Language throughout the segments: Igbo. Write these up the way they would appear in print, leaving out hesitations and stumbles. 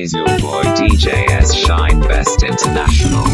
Is your boy DJ S Shine Best International.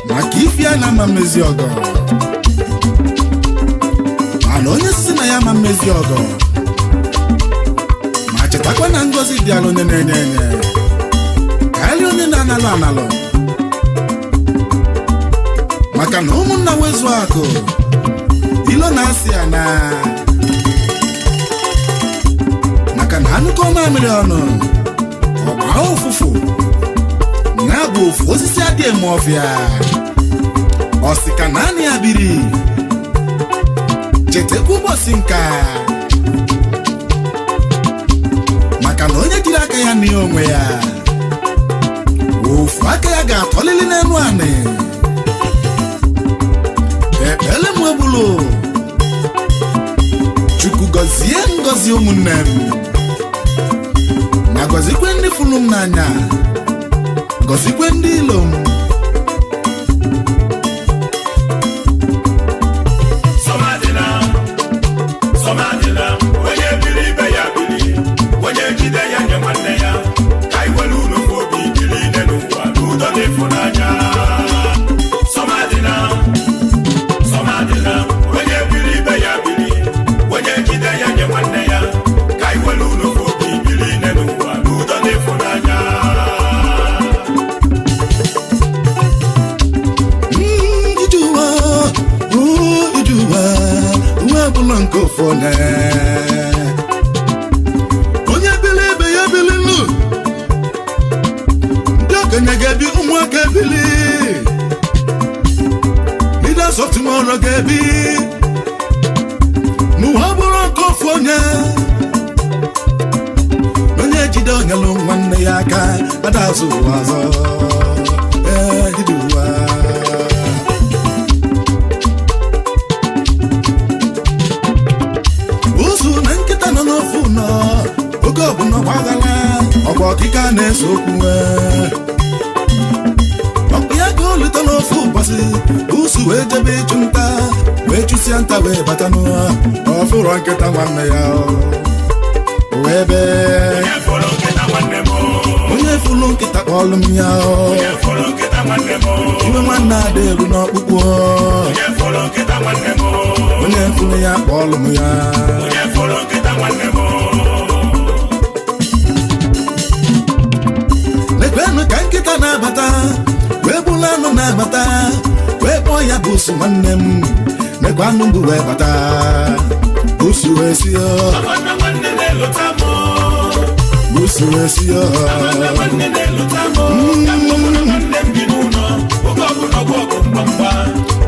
Maka ife ya na-ama mmezi ọgọ, mana onye sisi na ya ama mmezi ọgọ, ma chetakwa na ngọzi dịala onye na-enye enye karịa onye na-analụ analụ, maka na ụmụnna wezu akụ ilo na-asị ya na maka na anụkọ mamịrị ọnụ ọgba ụfụfụ ya bụ ofu osisi adịghị eme ọfịa. Ọ sị ka naanị ya biri, chetakwa ụbọchị nka, maka na onye jiri aka ya nie onwe ya, ofu aka ya ga-atọlili n'elu anị. Ekpele m egbulu Chukwu gọzie ngọzi ụmụnne m, ma gọzikwe ndị fụrụ m n'anya, gọzikwe ndị ilo m. Onye biri ibe ya biri, onye jide ya nye nwanne ya, ka iwere unu obi biri n'ụwa n'udo na ịfụnanya. Somadina, Somadina, onye biri ibe ya biri, onye jide ya nye nwanne ya, ka iwere unu obi biri n'ụwa n'udo na ịfụnanya. Ijuwa, ijuwa, uwe bụla nke ụfọdụ. Onye bili ibe ya bili nụ, ndị okenye ga-ebi, ụmụaka ebili, leaders of tomorrow ga-ebi n'ụwa bụrụ nke ofu onye. Onye jide onye lụ nwanne ya aka, ada azụ ụwa azọ. Ee, ijuwa. Ụzụ na nkịta nọ n'ofu nọ, oge ọbụla gbaghala ọgwa ọkịka na-ese okwu. Ọkpụ ya ka olute n'ofu ụbọchị, ụsụ wee jebe ịchụ nta, wee chụsịa nta wee bata n'ụwa, ọfụrọ nkịta nwanne ya wee bee. Onye fụrụ nkịta kpọlụ m ya. Iwe nwanne ada eru n'ọkpụkpụ. Onye fụrụ ya kpọlụ m ya. Lekwenụ ka nkịta na-abata, wee bụrụ anụ na-abata, wee kpọọ ya bụ ụsụ nwanne m. Lekwa anụ mbụ wee bata, ụsụ wee si ya, ụsụ wee si ya.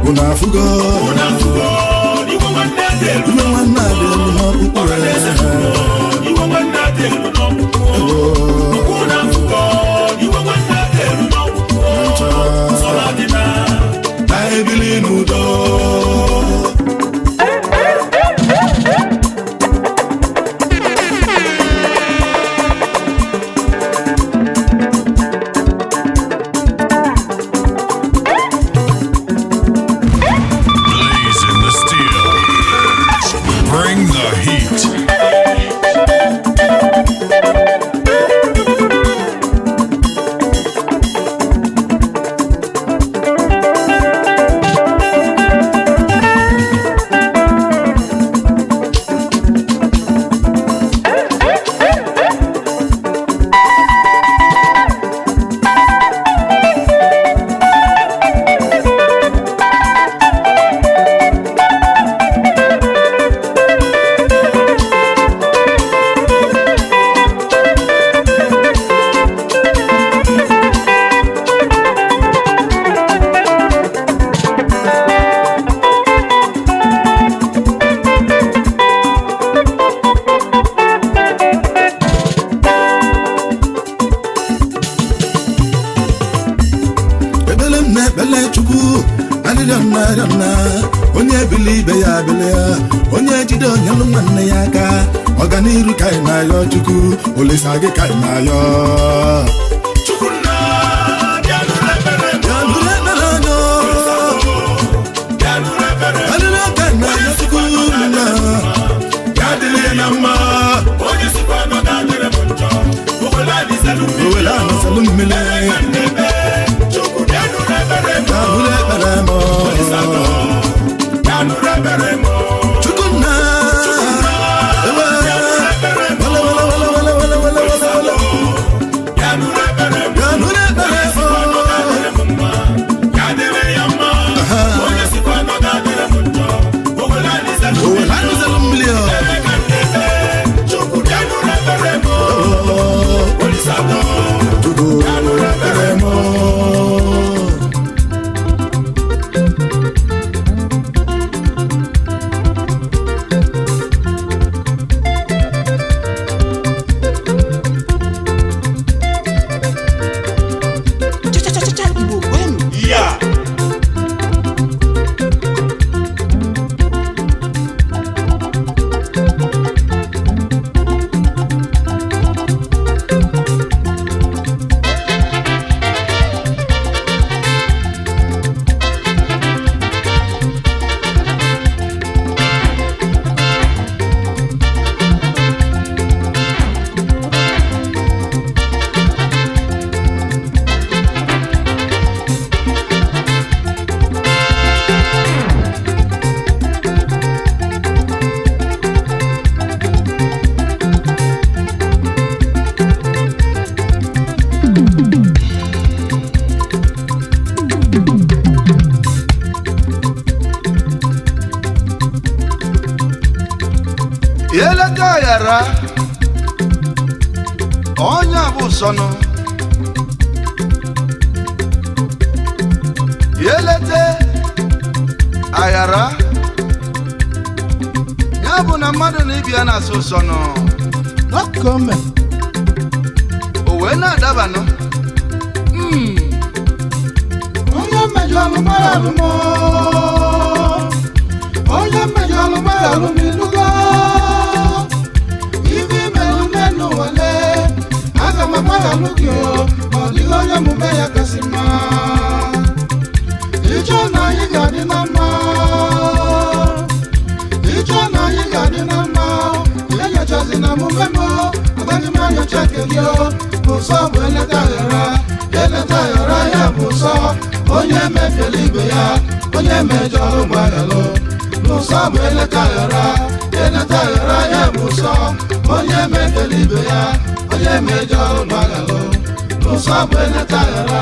Unu afụgo Iwe nwanne dị elu. Iwe nwanne adị elu n'ọkpụkpụ. Iwe nwanne dị elu n'ọkpụkpụ. Unu afụgo iwe nwanne dị elu n'ọkpụkpụ. Sọla dị na Na ebili n'udo. Blazing the steel. Bring the heat. Ekpele m na-ekpele Chukwu, arịrịọ m na-arịọ m na onye ebili ibe ya abili ya, onye jide onye lụ nwanne ya aka, ọganiru ka ị na-ayọ Chukwu, olisa gị ka ị na-ayọ. Chukwunna bịa nụrụ ebere m. Bịa nụrụ ekpere anyị o. Bịa nụrụ ebere m. Arịrịọ ka ị na-ayọ Chukwu nna, ya adịrị ya na mma. Onye sikwa nọ ga-adịrị m njọ. Owele adịzelụ mmiri. Owele anọsalụ mmiri. Ebe Chukwu bịa nụrụ ebere m. Bịa nụrụ ekpere m o. Bịa nụrụ ebere m. Chukwu nna, ewe. Wele, wele, wele, wele, wele, wele, wele, wele. Bịa nụrụ ebere m. Bịa nụrụ ekpere m o. Ya dịrị ya mma. Onye sikwa nọ ga-adịrị m njọ. Owele adịzelụ mmiri. Owele anọsalụ mmiri o. Ebe ka nnebe. Chukwu bịa nụrụ ebere m. Olisadọ. Chukwu ekpere m o. Cha-cha-cha-cha, Igbo kwenu. Ya. Eleta ghara onye a bụ sọnụ elete aghara ya bụ na mmadụ na ibi ya na-asụ sọnụ o wee na-adabanụ. Onye mmejọ mara alụmọ, onye mmejọ mara alụm inugo ibe imelụ nne n'ụwale, aga m agbaghalụ gị o, ọ dịghị onye omume ya kasị mma. Ịchọ na anyị ga-adị na mma, ịchọ na anyị ga-adị na mma, enyochazi na omume m, agaghị m enyocha nke gị o. Ụsọ bụ eleta ghara, eleta ghara ya bụ ụsọ, onye mefiela ibe ya, onye mejọrọ ụgbọghalụ. N'ụsọ bụ eleta ghara, eleta ghara ya bụ ụsọ, onye mefiela ibe ya, onye mejọrọ ụgbọghalụ. N'ụsọ bụ eleta ghara.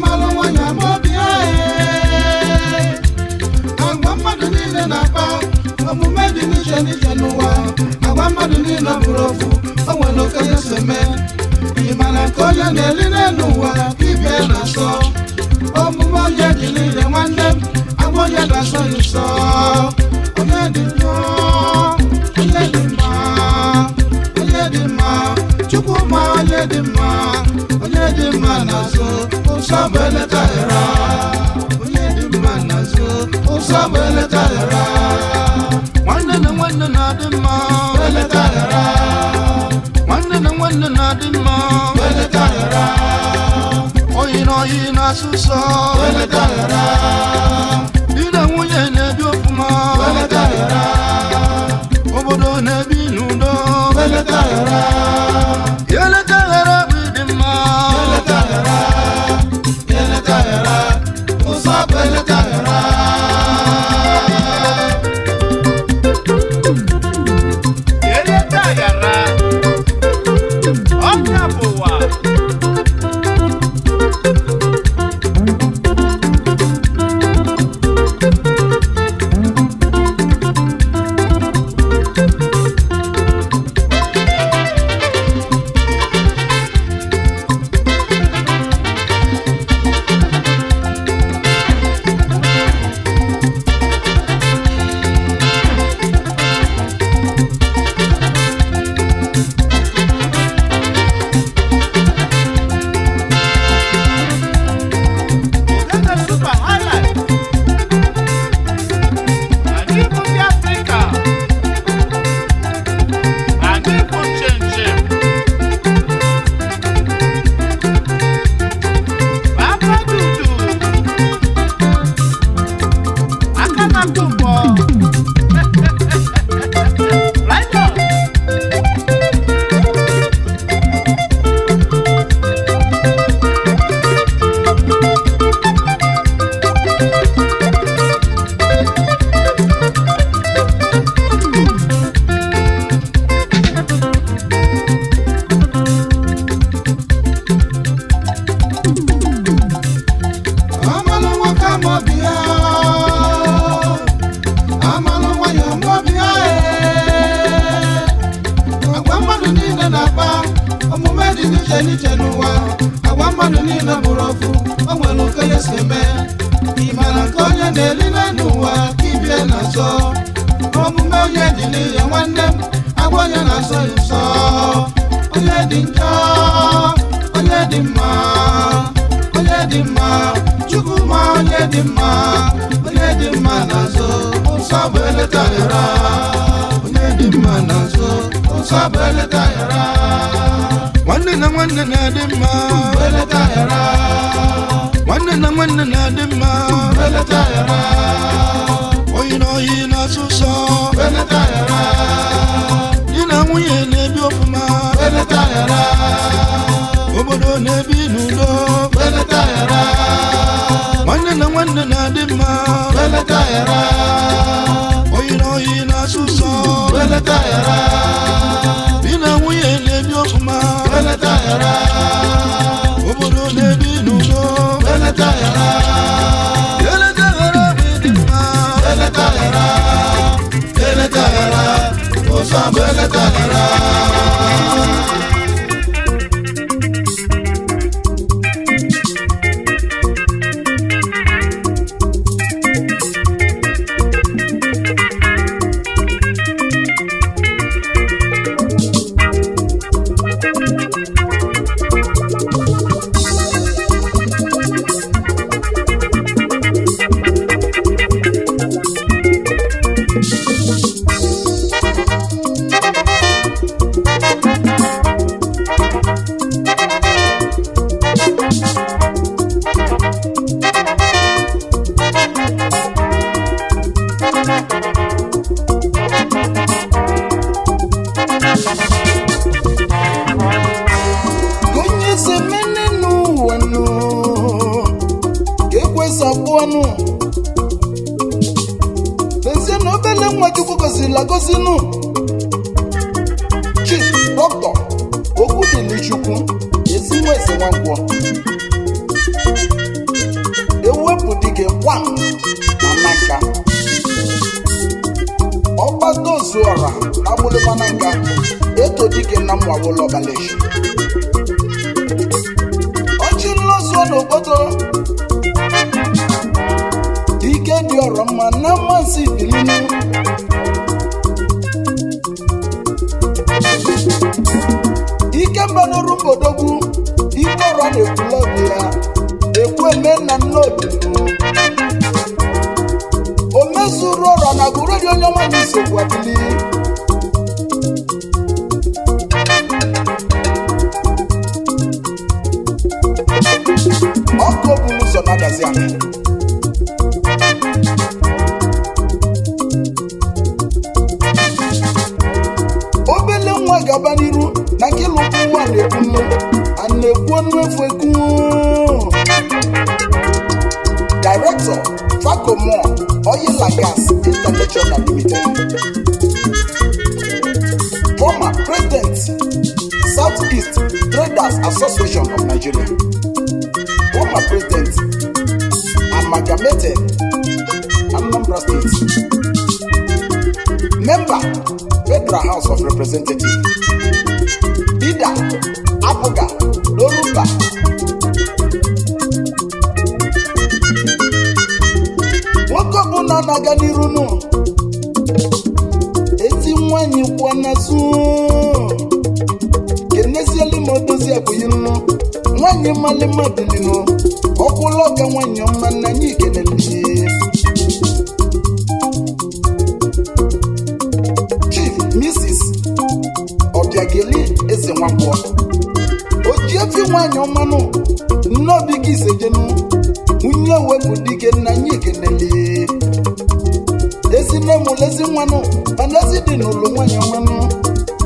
Amalụ nwanyị ama obi ya ee. Agwa mmadụ niile na-akpa, omume dị n'iche n'iche n'ụwa. Agwa mmadụ niile bụrụ ofu, o nwere okenye so eme. Ị ma na nke onye na-eri n'elu ụwa ka ibe na-asọ. Omume onye dị niile nwanne m, agwa onye na-asọ ya ụsọ. Onye dị njọ, onye dị mma, onye dị mma, Chukwu ma onye dị mma, onye dị mma na-azụ, ụsọ bụ eleta ghara. Onye dị mma na-azụ, ụsọ bụ eleta ghara. Nwanne na nwanne na-adị mma. Eleta ghara. Nwanne na nwanne na-adị mma. Eleta ghara. Oyi na oyi na-asụ ụsọ. Eleta ghara. Di na nwunye na-ebi ọfụma. Eleta ghara. Obodo na-ebi n'udo. Eleta ghara. Eleta ghara bụ ịdị mma. Eleta ghara. Eleta ghara. Ụsọ bụ eleta ghara. Eleta ghara. Ọnya bụ ụwa. Uganda Super Highlife. Anyị bụ ndị Afrịka. Anyị bụ chinchin. Papa Dudu. Aka na-atụ mbọ. Right on. Amalụ nwoke ama obi ya, amalụ nwanyị ama obi ya ee. Agwa mmadụ niile na-akpa, omume dị n'iche n'iche n'ụwa. Agwa mmadụ niile bụrụ ofu, o nwere okenye si eme. Ị ma na nke onye na-eri n'elu ụwa ka ibie na-asọ. Omume onye dị n'ihe nwanne m, agwa onye na-asọ ya ụsọ. Onye dị njọ, onye dị mma, onye dị mma, Chukwu ma onye dị mma, onye dị mma na-azụ, ụsọ bụ eleta ghara. Onye dị mma na-azụ, ụsọ bụ eleta ghara. Nwanne na nwanne na-adị mma. Eleta ghara. Nwanne na nwanne na-adị mma. Eleta ghara. Oyi na oyi na-asụ ụsọ. Eleta ghara. Di na nwunye na-ebi ọfụma. Eleta ghara. Obodo na-ebi n'udo. Eleta ghara. Nwanne na nwanne na-adị mma. Eleta ghara. Oyi na oyi na-asụ ụsọ. Eleta ghara. Di na nwunye na-ebi ọfụma. Eleta ghara. Obodo na-ebi n'udo. Eleta ghara. Eleta ghara bụ ịdị mma. Eleta ghara. Eleta ghara. Ụsọ bụ eleta ghara. Ekwesapụọnụ lezie na obele nwa Chukwu goziri agozinu. Chief Dọkịta Okwudilichukwu Ezinweze Nwankwọ. Na agbụlịgba na nka eto dike na mwawụlọ ọbaleshi ọchị nlọzụọ n'okpoto dike dị ọrọ mma na mmasị bilinu. Ike mba n'oru mbodogwu ike ọrọ na-ekwula obi ya ekwu eme na nnaobinu o mezuru ọrọ na gụredi onye ọma na isogbu abili. Ọkụ obulu ụzọ na-adazi ala. Obele nwa gaba n'iru na nke ịlụ ụwa na-ekwu nnu a na-ekwu ọnụ efu ekwu. Director, Facomore Oil and Gas International Limited, former President, Southeast Traders Association of Nigeria, former President, Amalgamated Anambra State, member, Federal House of Representatives, leader, Abuga Lorumba. Nwoke ọbụla na-aga n'iru nụ ezi nwanyị kwụọ n'azụ kenezielu ma odozi abụghị nnu nwanyị malima bilinu ọkwụla ọka nwanyị ọma na anyị kenele. Chief Mrs. Ọbịageli Eze Nwankwo, ojiefi nwanyị ọmanụ nnobi gị isejenu nwunye wepụ dike nna anyị kenele ezi nne mụlụ ezi nwanụ mana ezi dị n'ụlọ nwanyị ọmanụ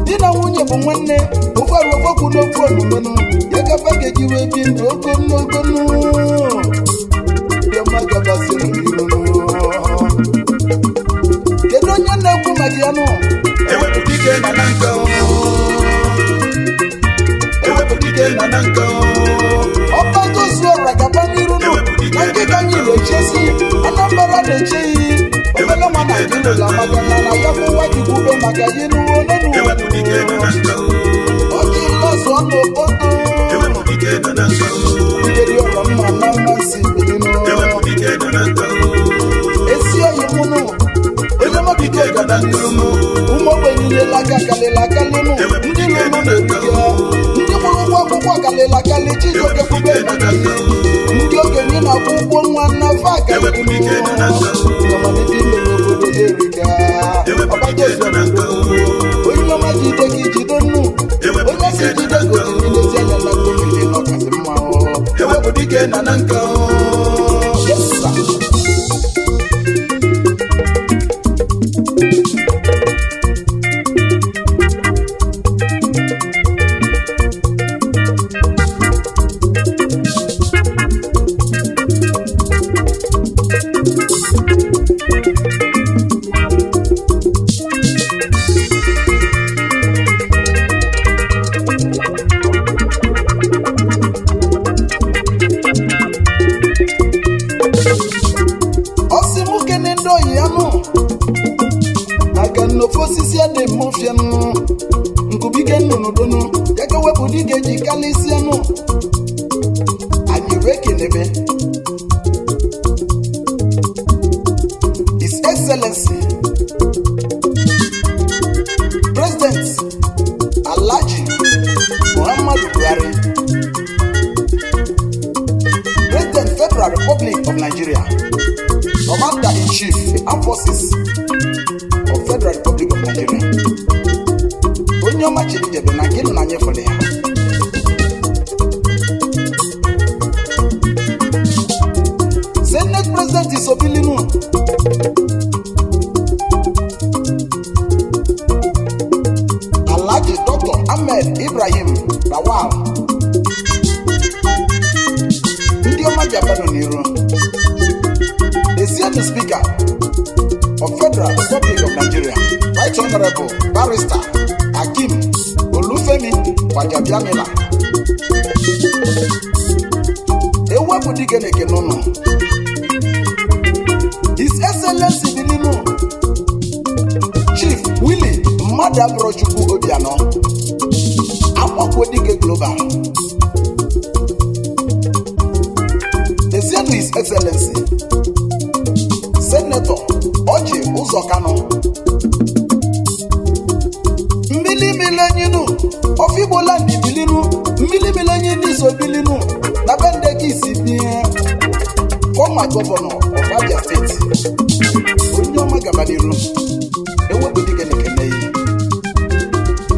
di na nwunye bụ nwanne ofe arụ ofekwu n'okwu omumenụ ya gaba ga-eji wee bi ndụ ogo n'ogonu ọma gabaziri n'iru. Kedu onye na-ekwu maka ya nụ? Ewepụ dike na na nka o. Ewepụ dike na na nka o. Ọkpatozuọra gaba n'iru nụ na nkịta anyị na-echezi Anambra na-echeghị obele nwa na adịnụla maka na na ya bụ nwa jikwube maka ya nụwo nenu. Ewepụ dike na na nka o. Ọjị nlọzọ n'obodo. Ewepụ dike na na nka o. Ikeri ọrọ mma na mmasị bilinu. Ewepụ dike na na nka o. Esi oyi mụnụ onye mọbido gaba n'iru nụ ụmụ ogbenye nyela aka kalịla akalị nụ ndị lụrụ na-erige ndị kwụrụ ụgwọ akwụkwọ kalịla akalị Chijioke kwube maka ihe ndị okenye na-akwụ ụgwọ nwa n'afọ Ewepụ dike na na nka o. akalịmalite ime n'obodo ya erika. Ewepụ dike na na nka o. Onye ọma jide gị jide nnu onye si jide gị ojiri n'ezi anya na gomiri na ọkasị mma o. Ewepụ dike na na nka o. Yes, sir. Ọsị mụ kene ndị oyi ya nụ maka nnofe osisi adị mọfịa nụ nkubike nnụnụ donu ya ka wepụ dike ji kalịsịa nụ anyị wee kenebe His Excellency President Alhaji Muhammadu Buhari, President, Federal Republic of Nigeria, Commander-in-Chief, the Armed Forces of Federal Republic of Nigeria. Onye ọma chiri jebe na nke nọ na nyefere ya. Senate President Isobilinu Alhaji Dr. Ahmed Ibrahim Lawal. Ndị ọma ji abado n'iru. The Senate Speaker of Federal Republic of Nigeria, Right Honorable Barrister Akim Olufemi Gbajabiamila. Ewepụ dike na ekene ụnụ. His Excellency Bilinu Chief Willie. Mmadụ abụrụ Chukwu Obianọ Akpọkwo Dike Global. Ezienu His Excellency Senator Ọjị Ụzọ Kanụ. Mmili milenyinu ofe Igbo land bilinu, mmili milenyi n'iso bilinu na bende gị si bie. Former governor of Abia State, onye ọma, gabaniru. Ewepụ dike na-ekene yi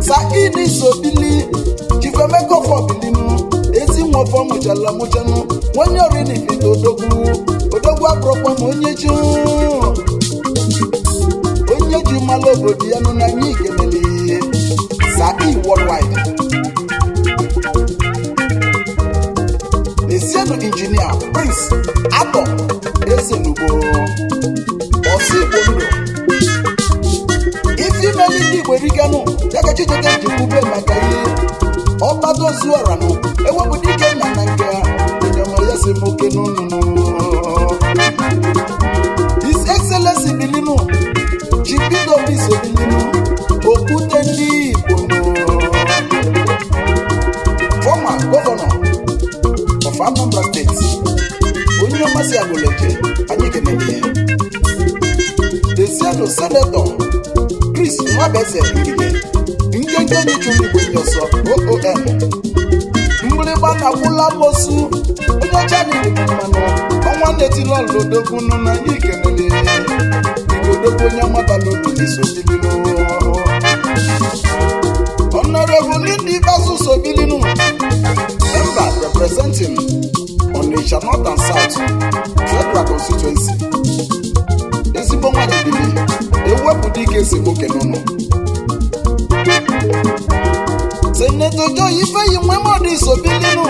saini sobili. Chief Emeka Ọfọ bilinu, ezi nwa ọfọ mụchala mụchanụ, onye ọrinifite odogwu. Odogwu abụrụkwa ma onye ji onye ji mmalụ obodo ya nụ na anyị ikenele sai worldwide. Esienu Injinia Prince Atọ Ezenugbo, Ọsị Igbo Ndụ. Ife imeli ndị Igbo erikanụ ya ka Chijioke ji kwube maka ihe ọgbadozuoranụ. Ewepụ dike na nke enyoma ya si m oke n'ụnụnụ. His Excellency bilinu, Chibido Biso bilinu, Okwute ndị Igbo nụ, former governor of Anambra State, onye ọmasị agụleje, anyị kenele ya. Desienu Senator Chris Nwabeze Ngige, nkenke enyi chụrụ igwe nye ọsọ, oom mgbịrịgba na-akwụla mosu, onye ọcha na-eri mmanụ ọnwa na-etili ọlụdogwu nụ na anyị kenele igodogwu, onye ọmabalụ n'iso bilinu. Honorable Linda Ikpeazu Sobilinu, member representing Onitsha North and South Federal Constituency, ezigbo nwanyị bili. Ewepụ dike esi nwoke n'ụlọ. Senator Joy Ifeyi Nwemodi Sobilinu,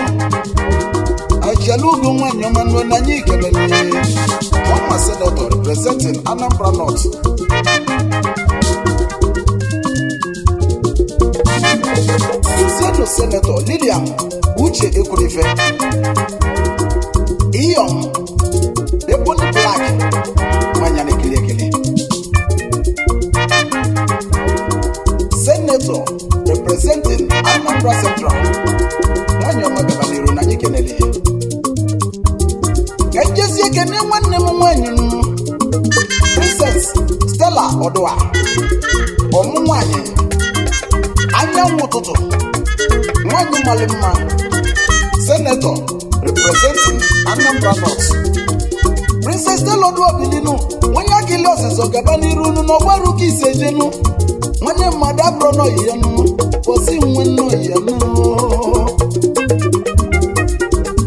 Ajalugo nwanyị ọma nụ na anyị kelele, former senator representing Anambra North. Isienu Senator Lilian Uche Ekwunife, Iyom Ebony Black, nwanyị na-ekele ekele, senator representing Anambra Central, nwanyị ọma, gabaniru na anyị kelele ya. Ka njezie kene nwanne m nwanyị nụ, Princess Stella Ọdụa, ọmụ nwanyị anyanwụ ụtụtụ, nwanyị mara mma, senator representing Anambra North. Princess Stella Ọdụa bilinu, onye akili ọzịzọ, gaba n'iru unu n'ọgbaru ka isi ejenu. Nwanne mmadụ abụrụ n'oyi ya nụ, kwụsị nwe n'oyi ya nụ.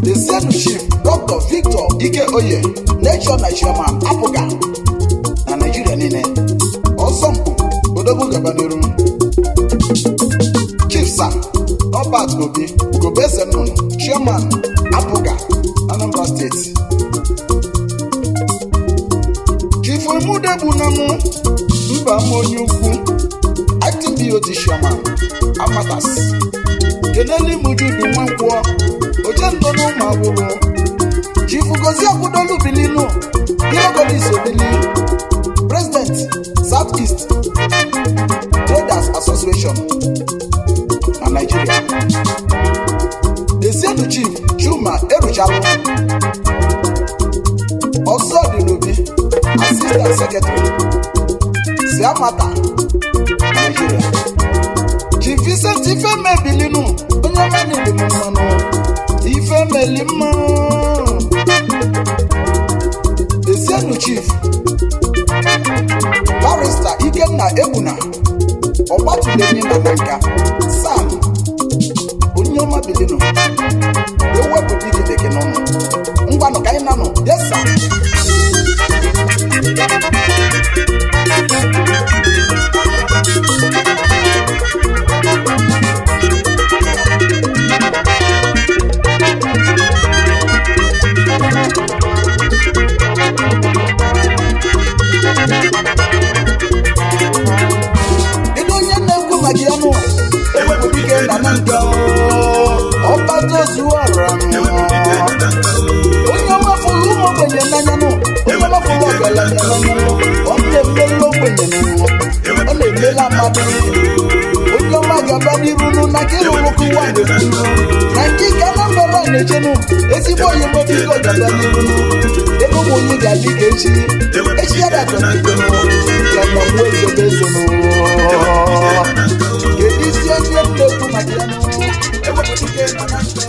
Desienu Chief Dr. Victor Ike Oye, National Chairman APGA na Nigeria niile, ọsọmpụ odogwu, gaba n'iru. Chief Sir Robert Obi Ugobeze Nnụnụ, Chairman APGA Anambra State. Chief Emude Gbunamụ Mba m, onye ukwu, Acting BOT Chairman Amatas. Keneli Mujudu Nwankwọ, Ochendo na ụmụ agbụrụ. Chief Gozie Akwudolu Bilinu, Ilogodis Obili, President, South East Traders Association na Nigeria. Desienu Chief Chuma Eruchalụ, Ọsọ dị n'obi, Assistant Secretary, Siamata Nigeria. Chief Vincent Ifeme Bilinu, onye ọma na-eri m mmanụ Ifemeli mma. Desienu Chief Barrister Ikenna Egbuna Ọgbatụlenyi na Nanka Sam, onye ọma bilinu. Ewepụ dike n'ọnụ. Ngwanụ, ka anyị nanụ. Yes sir. Kedu onye na-ekwu maka ya nụ? Ewepụ dike na Nanka, ọgbata ozuọra, onye ọma fụrụ ụmụ ogbenye n'anya nụ, onye ọma fụrụ ọgaranya n'anya nụ. Ọ na-emela ogbenye nụ, ọ na-emela mmadụ. gaba n'iru nụ na nke rụrụ ụwa na-ekwuru na nke ka Anambra na-echenụ ezigbo onye biko gaba n'iru nụ ego ụmụ onye ga-adị ka echi echi ya dakọtidonụ ya na mgbe ezebe ezenụ. Kedu isi onye m na-ekwu maka ya nụ ewepụta ike nọ na ndụ.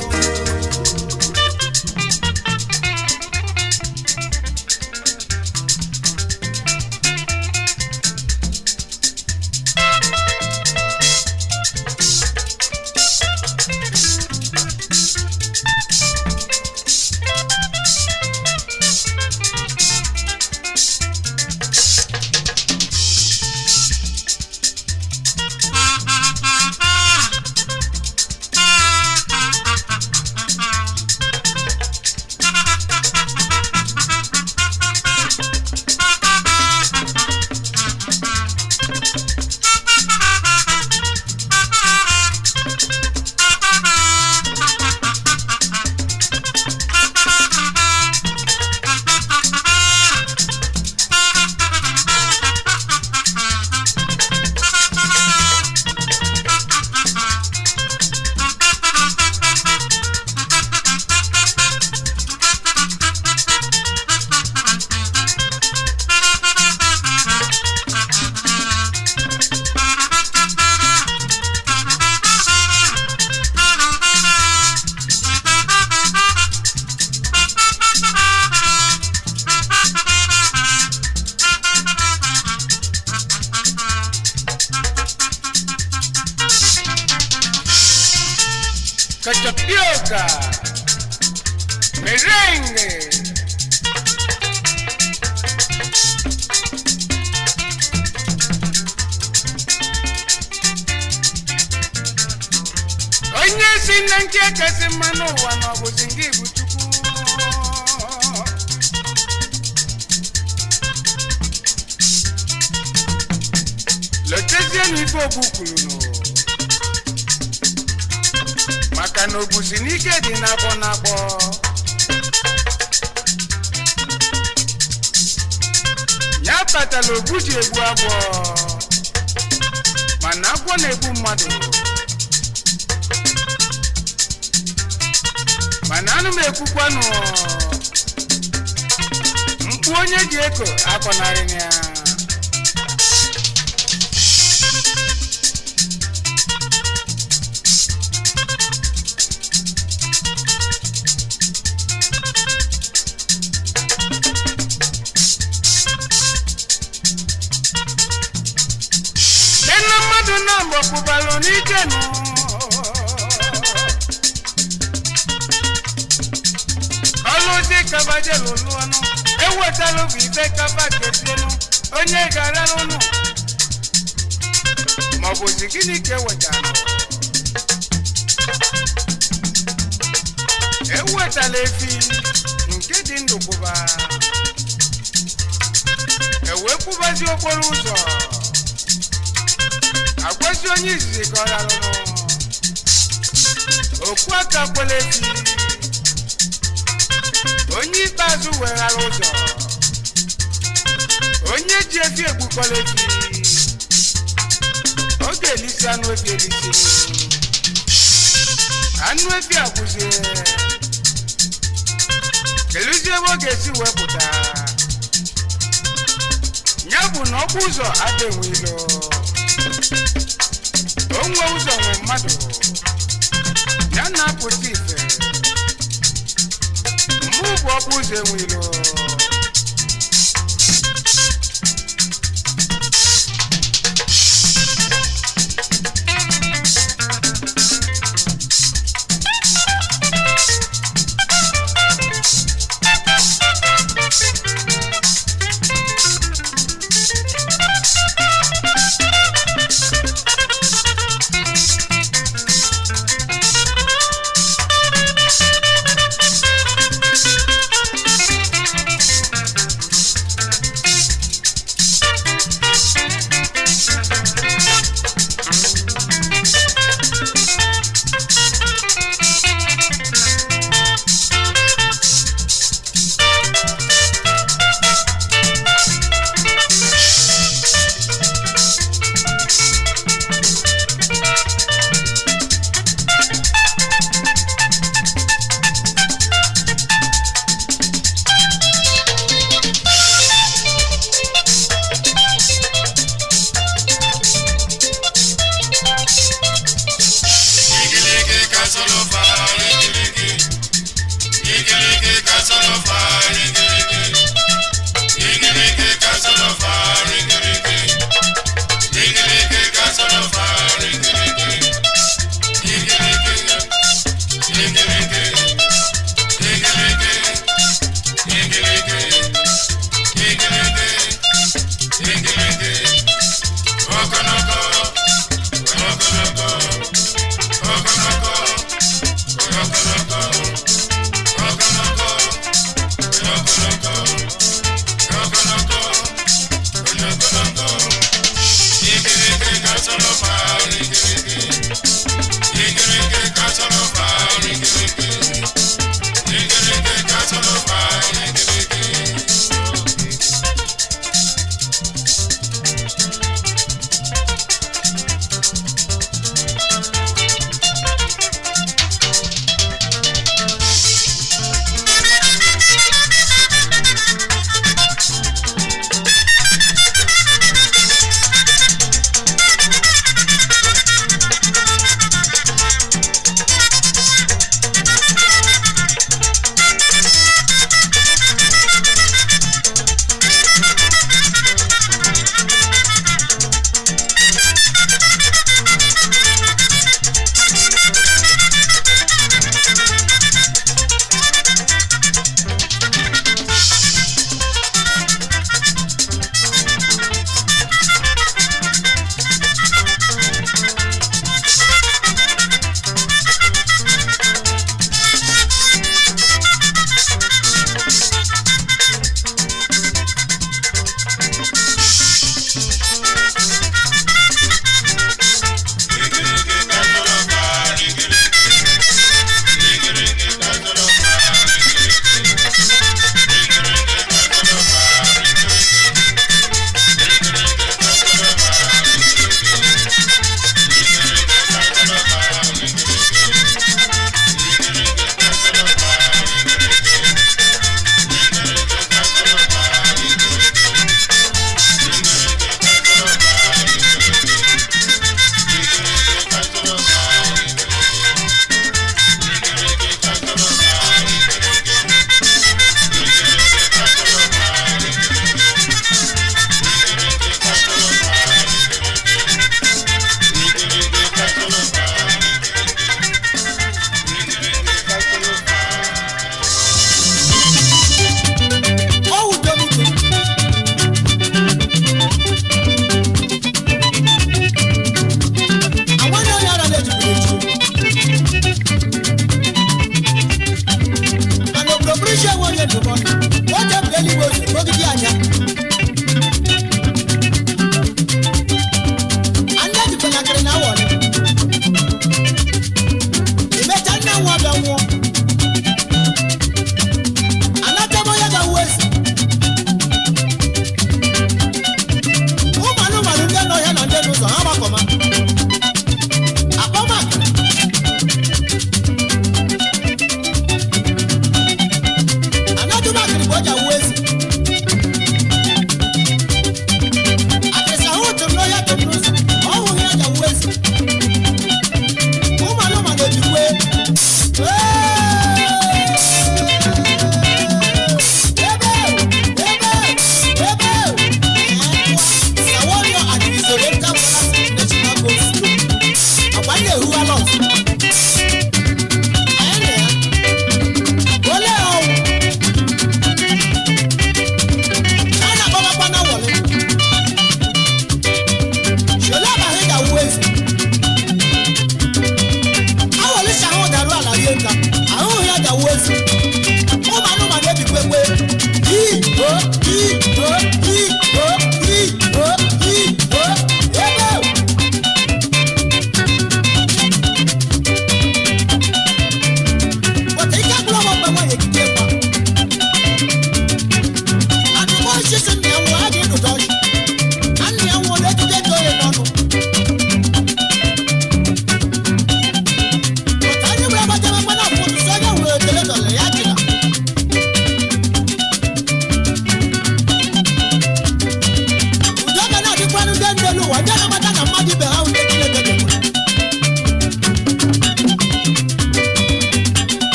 Cachapioca, merengue. Onye si na nke kasị mma n'ụwa na ọ bụzi nke bụ Chukwu. Lotezienụ ife ogbu kwuru nụ maka na obusi n'ike dị n'agbọ n'agbọ. Ya kpatara ogbu ji egbu agwọ, mana agwọ na-egbu mmadụ. Mana anụ m ekwukwanụ, mkpu onye ji eko akọnarị ya. Nne mmadụ na mgbe kwụbalụ n'ike nụ. Ọlụzi kabaje lụlụ ọnụ, ewetalụ bụ ibe kaba kezienụ, onye gara n'ụnụ. Ma ọ bụzi gịnị ka ewetalụ? Ewetala efi nke dị ndụ kwụba. Ewekwụbazi okporo ụzọ. Agwazi onye izizi ka ọ rarụnụ okwu aka kwela efi, onye ikpeazụ weghara ụzọ, onye ji efi egbukwala efi, ọ ga-elisi anụ efi elisi anụ efi agwụzie, keluzie ebe ọ ga-esi wepụta ya bụ na ọkpụ ụzọ adịghị ilo. Onwe ụzọ nwe mmadụ ya na-apụta ife mụ bụ ọkpụ ụzọ enwe ilo.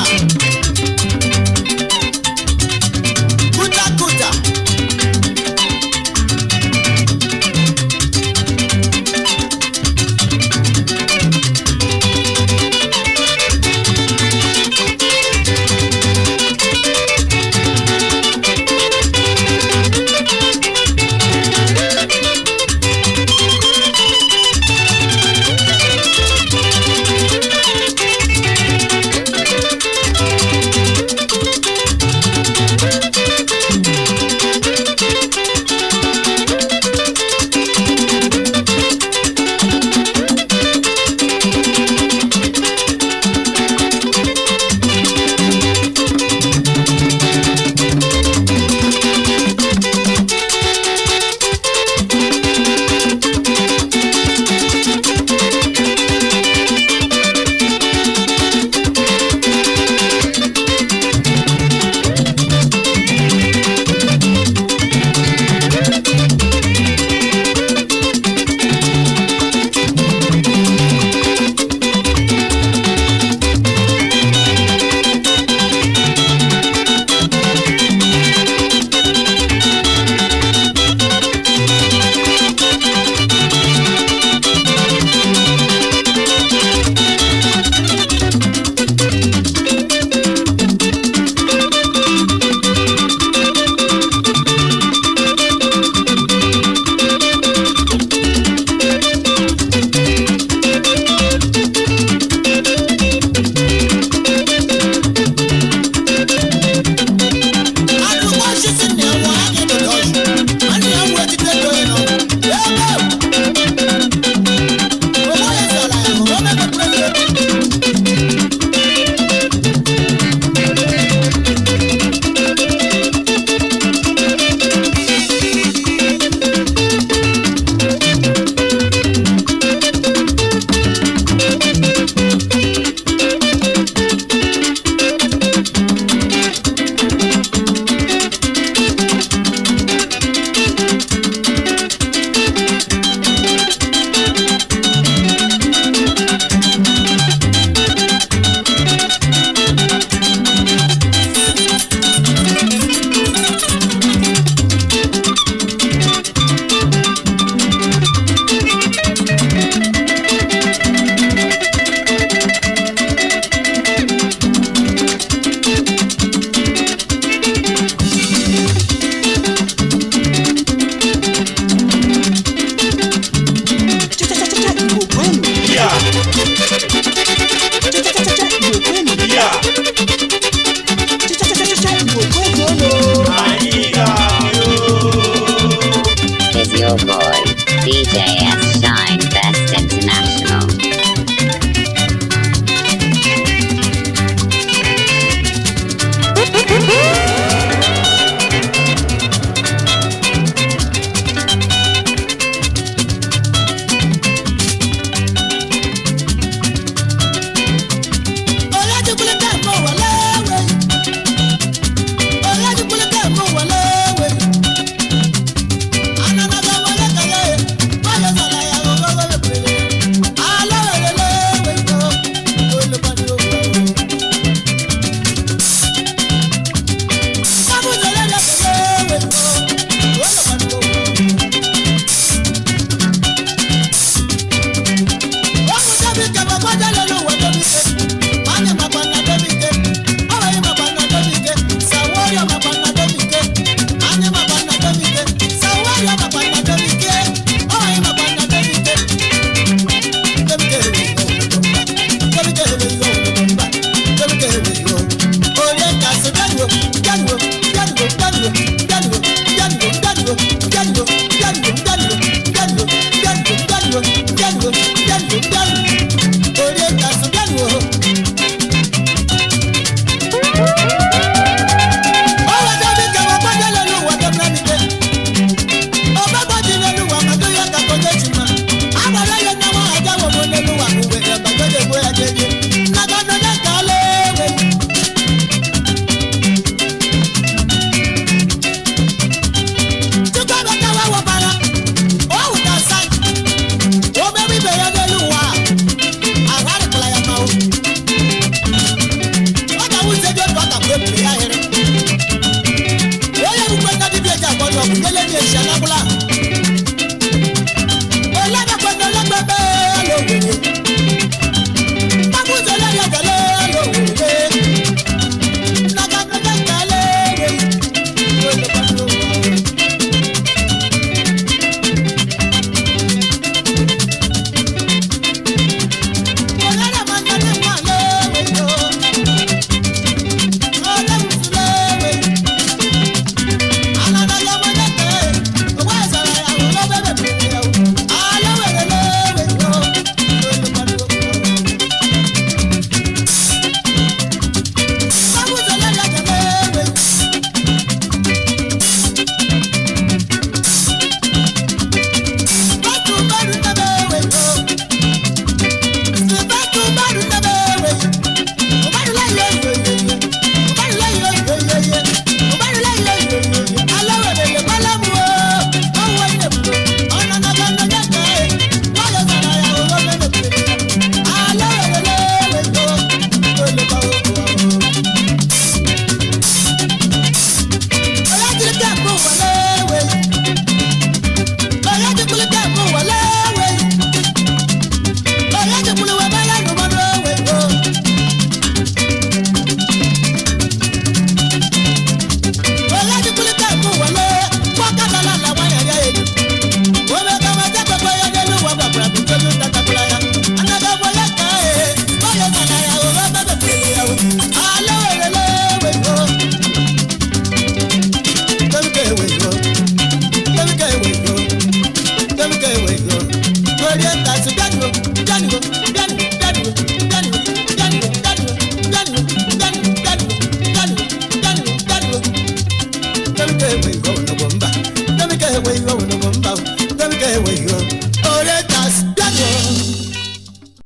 China.